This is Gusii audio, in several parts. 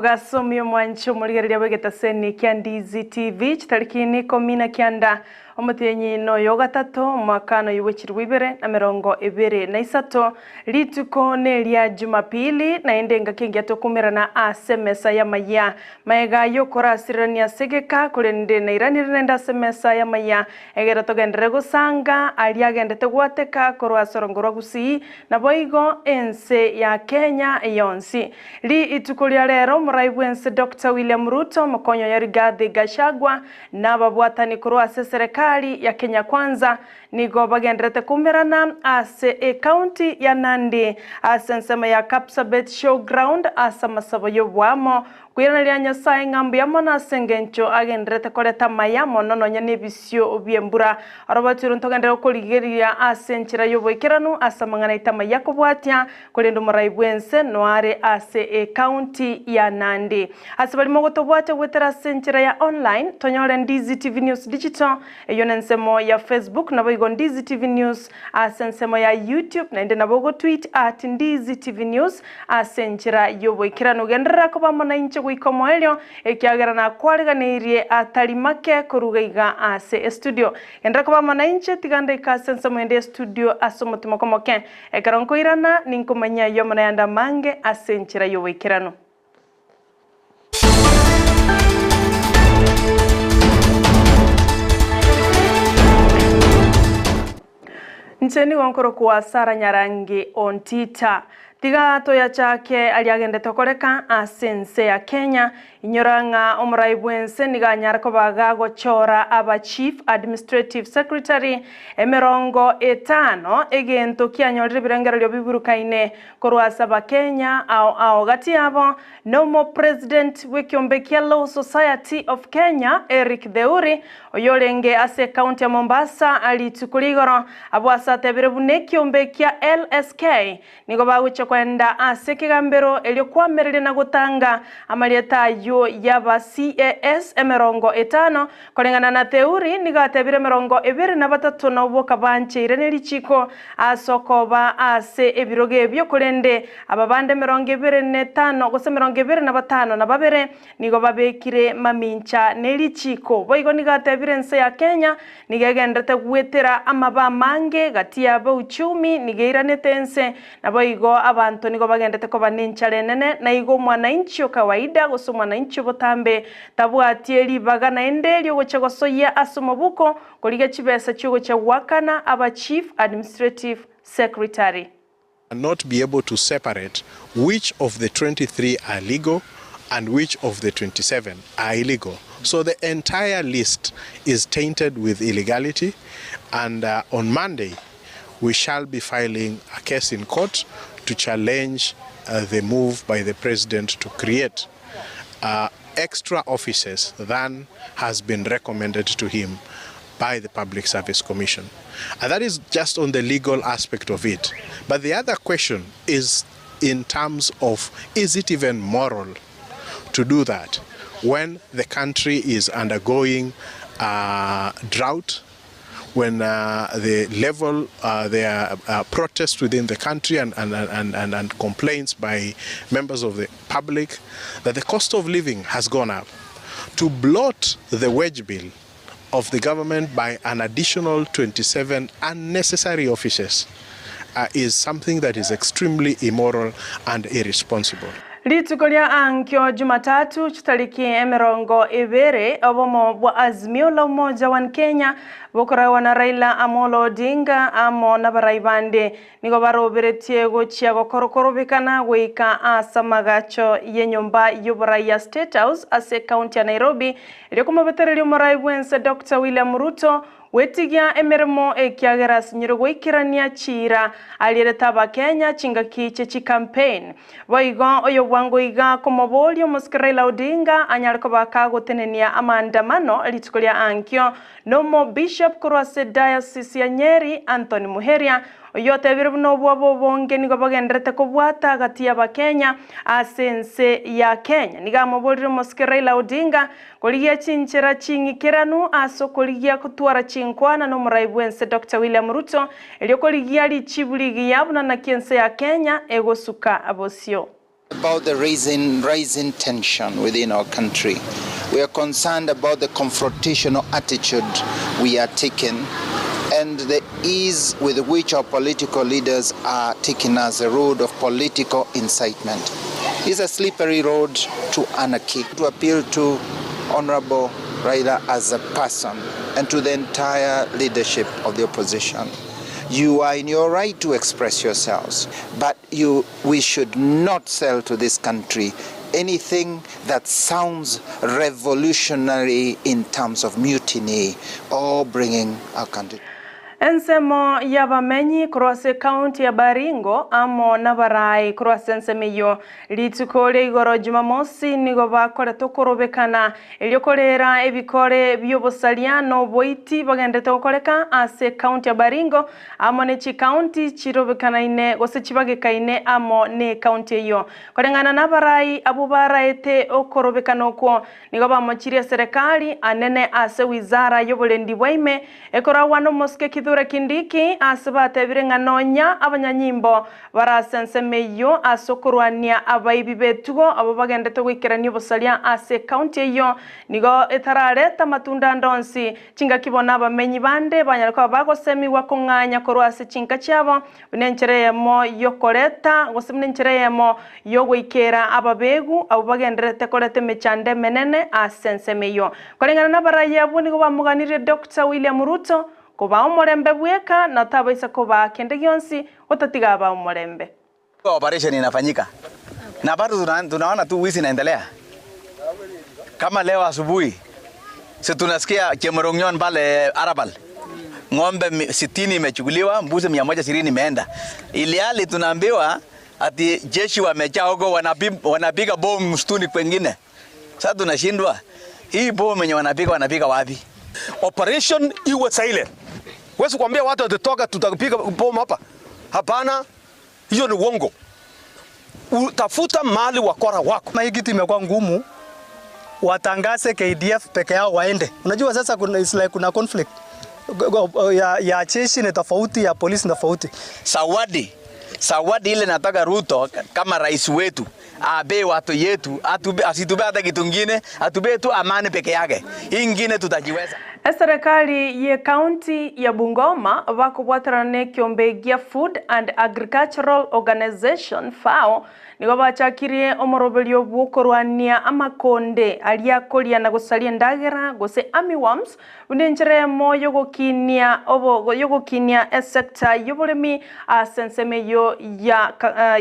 Omogaso omuya omwanche omorigereria bw'egetaseni kia Ndizi TV chitariki ikomi na kianda omotienyi noyo ogatato omwaka noyo bw'echilifu ibere na emerongo ebere na isato rituko neria Jumapili naende engaki engiya tokumerana ase emesa y'amayia maega y'okorasirerania ase egeka korende nairanire naende ase emesa y'amayia egere togenderere gosanga aria agendete gwateka korwa ase orongo rwa Gusii Naboigo ense ya Kenya yonsi. Rituko ria rero omorai bwense Doctor William Ruto, omokonyi oye Rigathi Gachagua na ababwatani korwa ase eserekari ya Kenya Kwanza nigo bagendererete koumerana ase ecounty ya Nandi ase ensemo ya Kapsabet Showground ase amasabo y'oboamo Koiraneria Nyasae ng'a mbuya mono ase engencho agendererete koreta amaya mono nonya nebisio bi'embura. Orobachi oro ntogenderere gokorigereria ase enchera y'oboikeranu ase amang'ana aito amaya kobwatia, korende omorai bw'ense noare ase ecounty ya Nandi. Ase baria mogotobwatia goetera ase enchera ya online, tonyore Ndizi TV News Digital, eyio nensemo ya Facebook, naboigo Ndizi TV News ase ensemo ya YouTube, naende nabo ogotweet at Ndizi TV News Ase enchera y'oboikeranu genderera koba amo nainche goika omoerio, ekiagera nakwareganeirie atari make koruga iga ase estudio. Genderera koba amo nainche, tiga ndaike ase ensemo ende y'estudio ase omotimoko omoke. Ekero nkoirana, ninkomanyia ayio amo nayande amange ase enchera y'oboikeranu. Inche nigo nkorokwa Sarah Nyarangi Ontita. Tiga toyachake aria agendete koreka ase ense ya Kenya. Inyora ng'a omorai bw'ense nigo anyare koba gagochora aba Chief Administrative Secretary emerongo etano, egento kianyorire ebirengererio biburukaine Korwa ase Abakenya ao ao gati yabo nomopresident bw'ekiombe kia Law Society of Kenya Eric Theuri oyorenge ase ecounty ya Mombasa rituko rigoro abwo ase atebire buna ekiombe kia LSK nigo bagochia koenda ase ekegambero erio koamereria na gotanga amarieta ayio yaba CAS 50 Koreng'ana na Theuri nigo atebire 23 noboka bancheire nerichiko ase okoba ase ebirogo ebio, korende aba bande 25 gose 25 na babere nigo babekire mamincha nerichiko. Boigo nigo atebire ense ya Kenya nigo egenderete gwetera amabe amange gati y'abauchumi nigo eiranete ense Naboigo abanto nigo bagendete koba nenchara enene, na igo omwananchi o kawaida gose omwananchi o botambe tabwatie ribaga naende riogochia gosoyia ase omobuko korigia chibesa chiogochia goakana aba Chief Administrative Secretary. Not be able to separate which of the 23 are legal and which of the 27 are illegal. So the entire list is tainted with illegality and on Monday we shall be filing a case in court to challenge the move by the president to create extra offices than has been recommended to him by the Public Service Commission. And that is just on the legal aspect of it. But the other question is in terms of is it even moral to do that when the country is undergoing a drought when the level there are protests within the country and, and, and, and, and complaints by members of the public that the cost of living has gone up. To bloat the wage bill of the government by an additional 27 unnecessary offices uh, is something that is extremely immoral and irresponsible. Rituko ria ankio Jumatatu chitariki 20 obomo bwa Azimio la Umoja One Kenya bokoragwa na Raila Amolo Odinga amo nabarai bande nigo baroberetie gochia gokorokorobekana goika ase amagacho y'enyomba y'oborai ya State House ase ecounty ya Nairobi erio komobetereria omorai bwense Doctor William Ruto Gwetigia emeremo ekiagera asinyire goikerania chiira arierete Abakenya chingaki chie chicampaign. Boigo oyo bwango iga komoboria omosike Raila Odinga anyare koba kagotenenia amaandamano rituko ria ankio nomo Bishop korwa ase Diocese ya Nyeri Anthony Muheria Oyio otebire buna obwoba obonge nigo bogenderete kobwata gati y'Abakenya ase ense ya Kenya. Nigo amoborire omosike Raila Odinga korigia chinchera ching'ikeranu ase okorigia gotwara chinkwana nomorai bw'ense Doctor William Ruto erio korigia richibu rigiya buna naki ense ya Kenya egosuka bosio. about the rising, rising tension within our country. We are concerned about the confrontational attitude we are taking and the ease with which our political leaders are taking us a road of political incitement. It's a slippery road to anarchy. To appeal to Honorable Raila as a person and to the entire leadership of the opposition. You are in your right to express yourselves, but you, we should not sell to this country anything that sounds revolutionary in terms of mutiny or bringing our country. Ensemo y'abamenyi korwa ase ekaunti ya Baringo amo nabarai korwa ase ensemo eyio rituko ria igoro Jumamosi nigo bakorete okorobekana erio korera ebikore bi'obosaria na oboiti bagenderete gokoreka ase ekaunti ya Baringo amo ne chikaunti chirobekanaine gose chibagekaine amo ne ekaunti eyio. Koreng'ana nabarai abwo baraete okorobekana okwo Nigo bamochirie eserekari anene ase wizara y'oborendi bwa ime, ekoragwa nomosike Kithure Kindiki, ase batebire ng'a nonya abanyanyimbo bare ase ensemo eyio ase okorwania abaibi b'etugo abwo bagendete goikerania obosaria ase ecounty eyio nigo etarareta amatunda ande onsi. Chingaki bono abamenyi bande banyare koba bagosemigwa kong'anya korwa ase chinka chiabo Buna enchera eyemo y'okoreta, gose buna enchera eyemo y'ogoikera ababegu abwo bagendererete koreta emechando emenene ase ensemo eyio. Koreng'ana nabarai abwo nigo bamoganirie Doctor William Ruto kobaa omorembe bweka na tabaisa kobaa kende gionsi gotatiga abae omorembe. Operation inafanyika na bado tunaona tu wizi inaendelea. Kama leo asubuhi si tunasikia Chemorong'yon pale Arabal ng'ombe 60 imechukuliwa, mbuzi 120 imeenda, ilhali tunaambiwa ati jeshi wamejaa huko wanapiga bomu msituni kwengine. Sasa tunashindwa hii bomu yenye wanapiga wanapiga wapi? Operation iwe silent. Huwezi kuambia watu watatoka tutapiga bomu hapa. Hapana, hiyo ni uongo. Utafuta mali wakora wako. Na hii kitu imekuwa ngumu, watangaze KDF peke yao waende. Unajua sasa kuna, it's like kuna conflict ya jeshi ni tofauti, ya polisi ni tofauti. Zawadi, zawadi ile nataka Ruto kama rais wetu abe watu yetu, asitube hata kitu kingine, atube tu amani peke yake. Hii ingine tutajiweza. Eserekari ye county ya Bungoma bakobwaterana na ekiombe gia Food and Agricultural Organization FAO nigo bachakirie omoroberio bw'okorwania amakonde aria akoria na gosaria endagera gose armyworms buna enchera eyemo yogokinia obo yogokinia esector y'oboremi ase ensemo eyio ya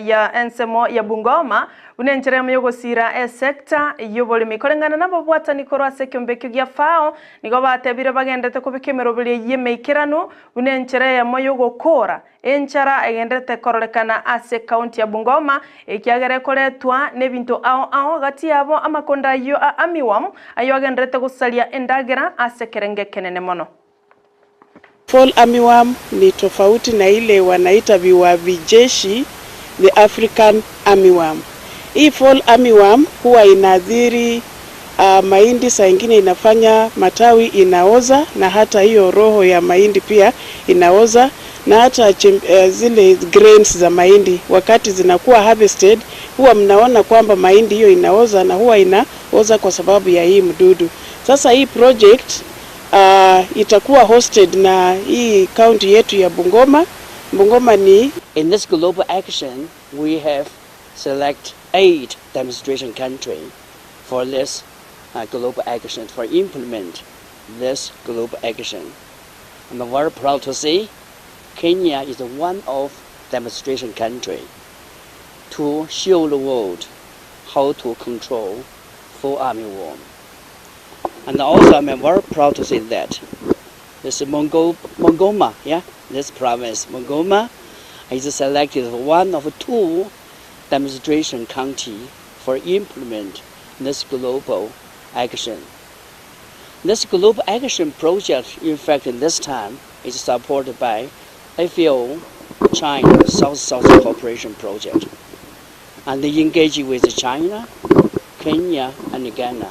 ya ensemo ya Bungoma Buna enchera eyemo y'ogosiira esecta y'oboremi koreng'ana nababwatani korwa ase ekeombe ekio gia FAO, nigo batebire bagenderete kobeka emeroberio eyio emeikeranu buna enchera eyemo y'ogokoora enchara egendererete kororekana ase ecounty ya Bungoma ekiagera ekoretwa nebinto ao ao gati yabo amakonda ayio a armyworm ayio agendererete gosaria endagera ase ekerengo ekenene mono. Fall Armyworm ni tofauti na ile wanaita viwavijeshi the African Armyworm. Hii Fall Armyworm huwa inaathiri mahindi, saa ingine inafanya matawi inaoza na hata hiyo roho ya mahindi pia inaoza na hata zile grains za mahindi wakati zinakuwa harvested huwa mnaona kwamba mahindi hiyo inaoza na huwa inaoza kwa sababu ya hii mdudu. Sasa hii project itakuwa hosted na hii county yetu ya Bungoma. Bungoma ni In this global action, we have select 8 demonstration country for this global action, for implement this global action. I'm very proud to say Kenya is one of demonstration country to show the world how to control fall armyworm. And also I'm very proud to say that this Bungoma, yeah, this province, Bungoma, is selected one of 2 demonstration county for implement this global action. This global action project, in fact, this time is supported by FAO China South-South Cooperation Project, and they engage with China, Kenya, and Ghana.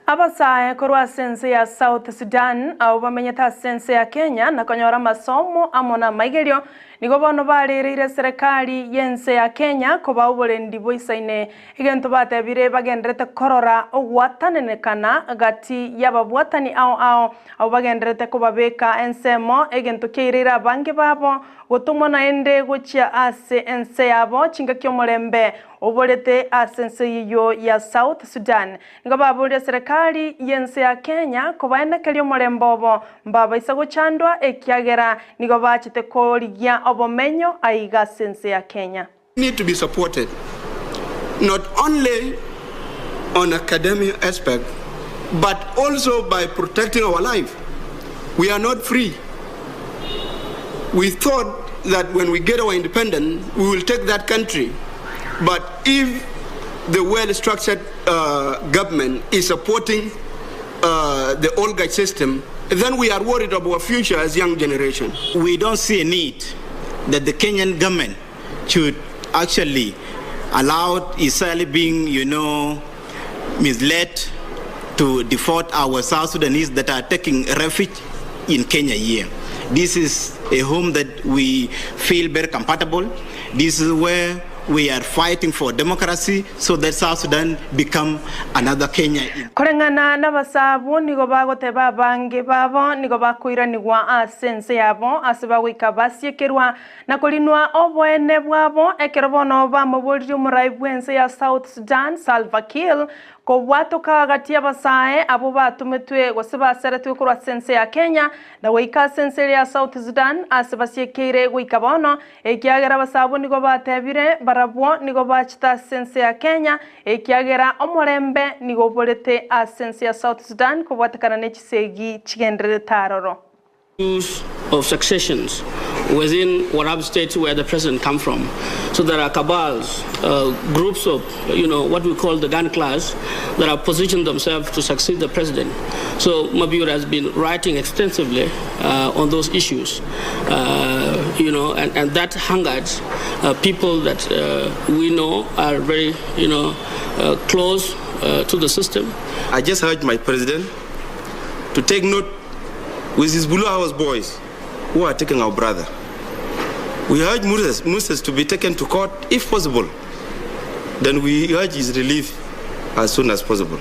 Abasae korwa ase ense ya South Sudan abwo bamenyete ase ense ya Kenya na konyora amasomo amo na amaigerio Nigo bono barereire serikali y'ense ya Kenya kobaa oborendi boisaine, egento batebire bagenderete korora ogwatanenekana gati y'ababwatani ao ao abwo bagenderete kobabeka ensemo, egento kiaireire abange babo gotomwa naende gochia ase ense yabo chingaki omorembe oborete ase ense eyio ya South Sudan. Nigo baboria serikali y'ense ya Kenya kobaenekeria omorembe obo mbabaisa gochandwa ekiagera nigo bachete korigia obomenyo aiga ase ense ya Kenya. Need to be supported not only on academic aspect but also by protecting our life. We are not free. We thought that when we get our independence we will take that country but if the well structured uh, government is supporting uh, the old system then we are worried about our future as young generation. We don't see a need that the Kenyan government should actually allow Israel being, you know, misled to deport our South Sudanese that are taking refuge in Kenya here. This is a home that we feel very comfortable. This is where we are fighting for democracy so that South Sudan become another Kenya. Koreng'ana n'abasaabwo nigo bagoteba abange babo nigo bakoiranigwa ase ense yabo ase bagoika basiekerwa na korinwa oboene bwabo ekero bono bamoboririe omorai bw'ense ya South Sudan Salva Kiir kobwatoka gati y'abasae abwo batometwe gose baseretwe korwa ase ense ya Kenya na goika ase ense eria ya South Sudan ase basiekeire goika bono Ekiagera abasaabwo nigo batebire, Barabwo nigo bachete ase ense ya Kenya, ekiagera omorembe nigo oborete ase ense ya South Sudan kobwatekana ne chisegi chigendererete aroro. Issues of successions within Warab state where the president come from. So there are cabals, uh, groups of, you know, what we call the gun class that have positioned themselves to succeed the president. So Mabior has been writing extensively uh, on those issues, uh, you know, and, and that hungered uh, people that uh, we know are very, you know, uh, close uh, to the system. I just urge my president to take note with his Blue House boys who are taking our brother. We urge Moses, Moses to be taken to court if possible. Then we urge his relief as soon as possible.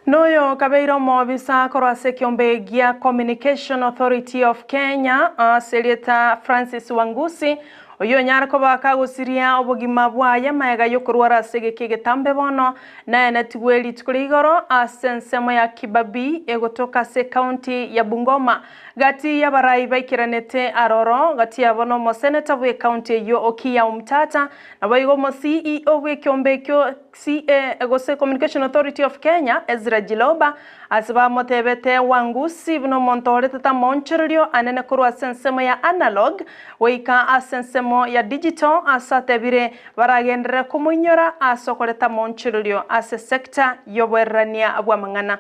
Noyo kabeire omobisa korwa ase ekiombe gia Communication Authority of Kenya ase erieta Francis Wangusi, oyio onyare koba kagosiria obogima bwaye magega y'okorwara ase egeka egetambe bono, naenetigwe rituko ria igoro ase ensemo ya Kibabii egotoka ase ekaunti ya Bungoma. Gati y'abarai baikeranete aroro, gati yabo nomoseneta bw'ekaunti eyio Okiya Omtata, Naboigo omo CEO bw'ekeombe ekio CA gose Communication Authority of Kenya, Ezra Jiloba, ase bamotebete Wangusi buna omonto oretete amaonchorerio anene korwa ase ensemo ya analog goika ase ensemo ya digital ase atebire baragenderere komoinyora ase okoreta amaonchorerio ase sector y'oboererania bw'amang'ana.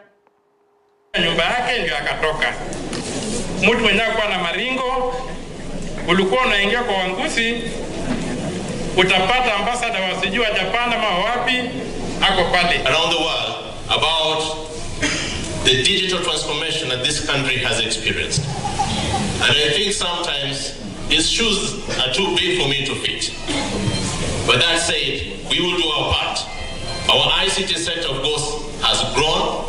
Nyumba yake ndio akatoka. Mtu mwenye kuwa na maringo, ulikuwa unaingia kwa Wangusi, utapata ambassador wa sijui wa Japan ama wapi ako pale. Around the world about the digital transformation that this country has experienced. And I think sometimes his shoes are too big for me to fit. But that said, we will do our part. Our ICT sector, of course, has grown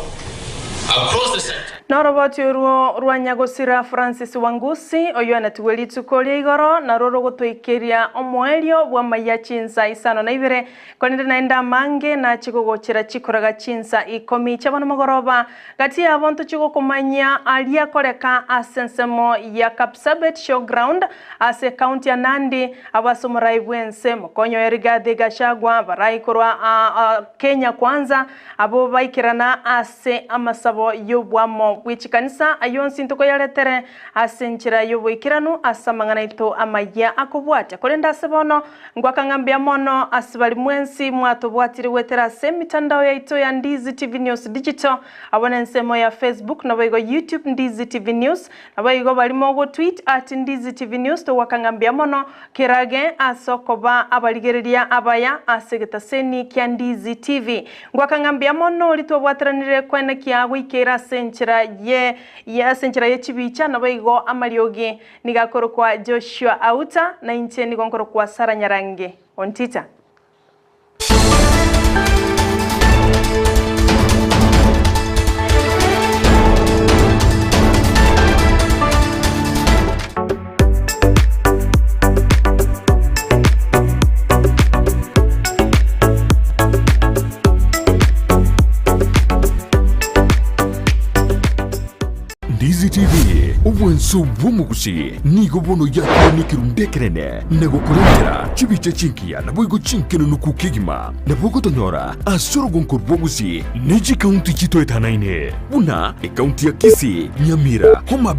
across the sector. Noroboti orwo rwa nyagosira Francis Wangusi oyio anetigwe rituko ria igoro narwo rogotoikeria omoerio bw'amaiya chinsa isano na ibere korende naende amange nache gogochera chikoraga chinsa ikomi chiabo nomogoroba gati yabo ntochie gokomanyia aria akoreka ase ensemo ya Kapsabet Showground ase ekaunti ya Nandi abwo ase omorai bw'ense mokonyo Rigathi Gachagua baraikorwa Kenya Kwanza abwo baikerana ase amasabo y'obwamo bwe chikanisa ayio onsi ntokoyaretere ase enchera y'oboikeranu ase amang'ana aito amayia akobwatia. Korende ase bono ngwaka ng'a mbuya mono ase baria mwensi mwatobwatire goetera ase emitandao yaito ya Ndizi TV News Digital abwo nensemo ya Facebook naboigo YouTube Ndizi TV News naboigo baria mogotweet at Ndizi TV News togwaka ng'a mbuya mono Kerage ase okoba abarigereria abaya ase egetaseni kia Ndizi TV. Ngwaka ng'a mbuya mono oria twabwateranire koenekia goikeira ase enchera ye ase enchera ye chibicha, naboigo amariogi nigo akorokwa Joshua Auta, na inche nigo nkorokwa Sarah Nyarangi Ontita. Ndizi TV, obwanso bw'omogusi nigo bono yakire nekerundu ekenene na gokorentera chibicha chingiya naboigo chinkenenuku kegima. Nabo ogotonyora ase orogonko rw'obosie ne chikaunti chitoetanaine buna ekaunti ya Kisii, Nyamira, Homa Bay.